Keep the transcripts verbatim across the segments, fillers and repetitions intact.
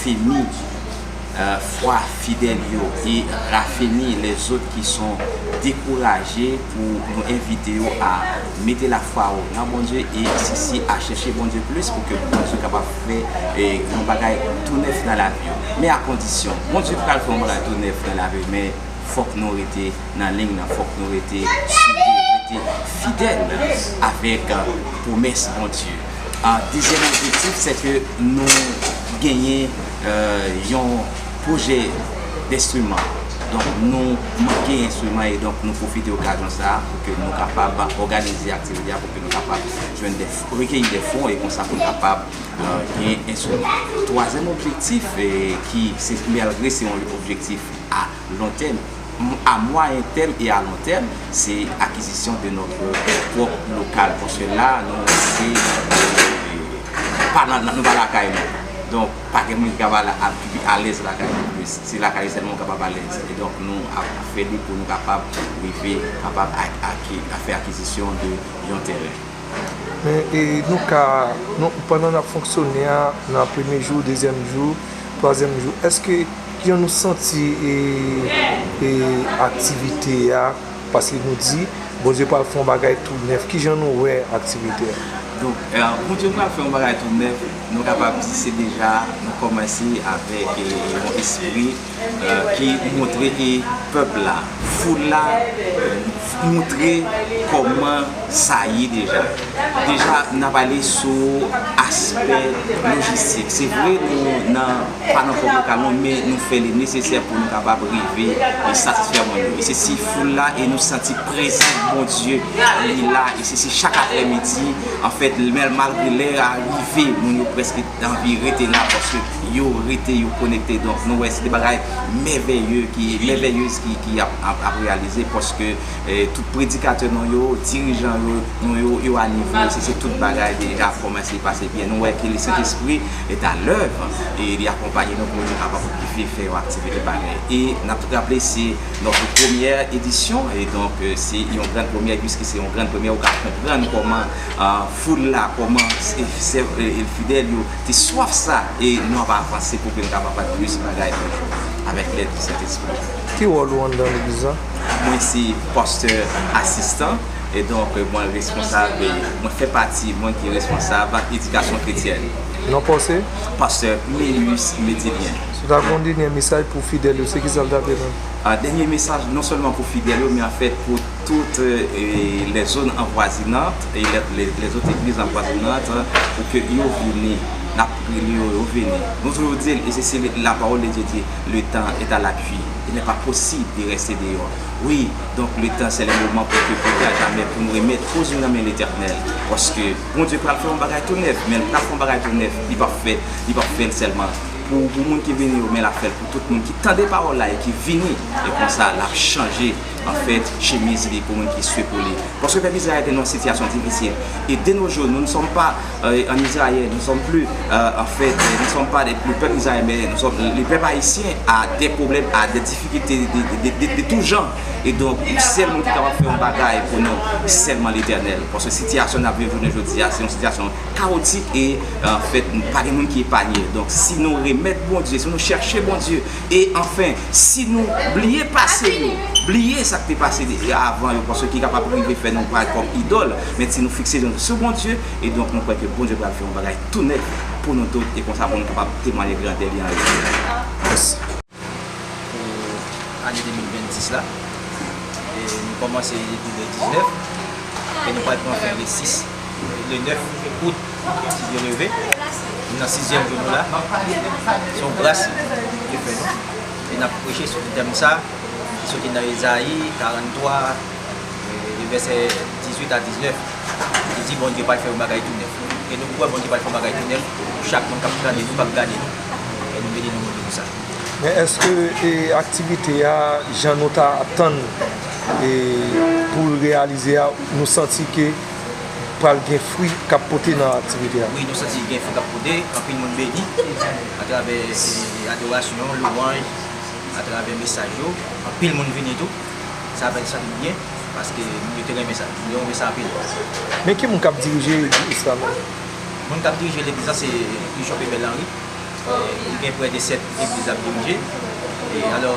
rafeni fwa fidèl yo e rafeni lèzòt ki son dekouraje, pou nou envite yo a mete lafwa yo nan Bondye e sisi a chèche Bondye plis pou ke Bondye kapab fè yon bagay tou nèf nan lavi yo. Men a kondisyon, Bondye pral fè yon bagay tou nèf nan lavi yo, men fòk nou rete nan liy nan, fòk nou rete soude, rete fidèl avèk pwomès Bondye. Dezyèm objektif, se ke nou genyen yon pwojè denstriman. Donk, nou manke enstriman e donk nou pwofite okazyon sa a pou ke nou kapab òganize aktivite a, pou ke nou kapab jwenn de, rekeyi de fon e konsa pou nou kapab gen enstriman. Twazyèm objektif, ki se malgre se yon objektif a lon tèm, a mwayen tèm e a lon tèm, se akizisyon de notre pwòp lokal. Paske la, nou se pa nan, nou pa lakay nou. Donk, pa gen moun ki kapab ap alèz lakay nou plis. Se lakay sèlman ou kapab alèz. E donk, nou ap fè li pou nou kapab rive, kapab fè akizisyon de yon teren. Men e, nou ka, nou, pandan n ap fonksyone a, nan premye jou, dezyèm jou, twazyèm jou, èske kijan nou santi e, e, aktivite a? Paske nou di, Bondye pral fè yon bagay tou nèf. Kijan nou wè aktivite a? Donk, Bondye pral fè yon bagay tou nèf, nou kapab di se deja, nou kòmanse avèk e, yon espri ki montre ke pèp la, foul la, montre kòman sa ye deja. Deja, n ap ale sou aspè lojistik. Se vre, nou nan, pa nan pwòp lokal nou, men nou fè li nesesè pou nou kapab rive e satisfè moun yo. E se si foul la, e nou santi prezans Bondye, li la, e se si chak aprèmidi, anfèt, malgre lè a rive, moun yo prèske anvi rete la, paske yo rete, yo konekte. Donk, nou wè se de bagay mèvèye ki, mèvèyez ki, ki ap, ap, ap reyalize, paske tout predikatè nou yo, dirijan yo, nou yo, yo a nivo, se, se tout bagay deja kòmanse pase byen. Nou wè ke le Sentespri est à l'œuvre e li akonpaye nou pou nou kapab rive fè yon aktivite parèy. E n ap raple, se notre première édition, e donk, se yon gran premyè, piske se yon gran premyè, ou ka konprann kòman foul la, kòman fidèl yo te swaf sa, e nou ap avanse pou ke nou kapab bat plis bagay pou nou, avèk lèd di Sentespri. Ki wòl ou anndan legliz la? Mwen se pastè asistan, e donk mwen responsab, mwen fè pati, mwen ki responsab edikasyon kretyèn. Non pa w se? Pastè Melius Medilien. Si w ta gen yon dènye mesaj pou fidèl yo, se kisa l ta vle ban yo? Dènye mesaj, non sèlman pou fidèl yo, men anfèt pou tout lè zòn anvwazinant e lè, lè, lè zòt legliz anvwazinant, pou ke yo vini, n ap rele yo, yo vini. Nou toujou di l, e se, se la parole de Dieu dit, le temps est à l'appui. Il n'est pas possible de rester dehors. Wi, donk le temps, c'est le moment pour que plus tard jamais, pou nou remèt koz nou nan men Letènèl. Paske Bondye pral fè yon bagay tou nèf, men l pral fè yon bagay tou nèf, li p ap fè, li p ap fè l sèlman pou, pou moun ki vini yo, men l ap fè l pou tout moun ki tande pawòl la e ki vini. E konsa, l ap chanje, anfèt, chemiz li pou moun ki swe pou li. Paske pèp Izrayèl te nan yon sitiyasyon difisil. Et de nos jours, nous ne sommes pas, euh, en Israël, nous ne sommes plus, euh, en fait, nous ne sommes pas des, le peuple israélien, mais nous sommes, le peuple haïtien a des problèmes, a des difficultés de, de, de, de, de tout genre. E donk, sèl moun ki kapab fè yon bagay pou nou, sèlman Letènèl. Paske sitiyasyon n ap viv jounen jodi a, se yon sitiyasyon kawotik e, anfèt, pa gen moun ki epanye. Donk, si nou remèt Bondye, si nou chèche Bondye, e anfen, si nou bliye pase nou, bliye sa k te pase avan yo, paske ki kapab rive fè nou pran kòm idòl, men si nou fikse nou sou Bondye, e donk nou kwè ke Bondye pral fè yon bagay tou nèf pou nou tout, e konsa pou nou kapab temwaye grandè li an Letènèl. Pou ane de mil venn sis la. E nou kòmanse depi le diznèf, e nou pral pran fen le sis, le nèf out, si Dye le ve. Nou nan sizyèm jou nou la. Se yon gras Dye fè nou. E n ap preche sou tèm sa, ki soti nan Ezayi karanntwa, e, vèsè dizuit a diznèf, ki di Bondye pral fè yon bagay tou nèf. E nou kwè Bondye pral fè yon bagay tou nèf pou chak moun k ap tande nou, k ap gade nou. E nou beni nan Bondye pou sa. Men èske, e, aktivite a, jan nou ta atann, e, pou l reyalize a, nou santi ke pral gen fwi k ap pote nan aktivite a? Wi, nou santi gen fwi k ap pote, anpil moun beni atravè, e, adorasyon, lwanj, atravè mesaj yo, anpil moun vini tou. Sa fè n santi n byen, paske moun yo te renmen sa, moun yo renmen sa anpil. Men ki moun k ap dirije legliz la menm? Moun k ap dirije legliz la se Bishop Ebel Henry. Li gen prè de sèt legliz l ap dirije. E alò,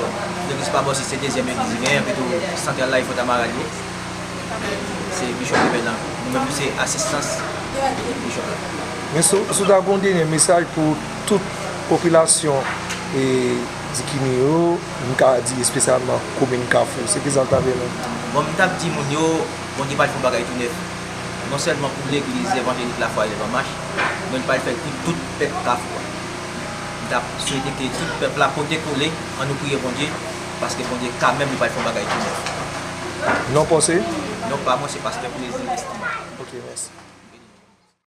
legliz Pabòsis se dezyèm legliz li genyen, epi tou santral la, e Fontamara li ye. Se Bishop Reveran. Nou menm, nou se asistans Bishop la. Men si w ta gen yon dènye mesaj pou tout popilasyon e Dikini yo, m ka di espesyalman komin Kafou, se kisa w ta vle di? Bon, m t ap di moun yo, Bondye pral fè yon bagay tou nèf. Non sèlman pou legliz evanjelik Lafwa Lèv An Mach, men l pral fè l pou tout pèp Kafou a. M t ap swete ke tout pèp la pote kole, ann nou priye Bondye, paske Bondye kanmenm li pral fè yon bagay tou nèf. Non pa w se? Non pa mwen, se pastè Plaisir Estimé. Ok, mèsi.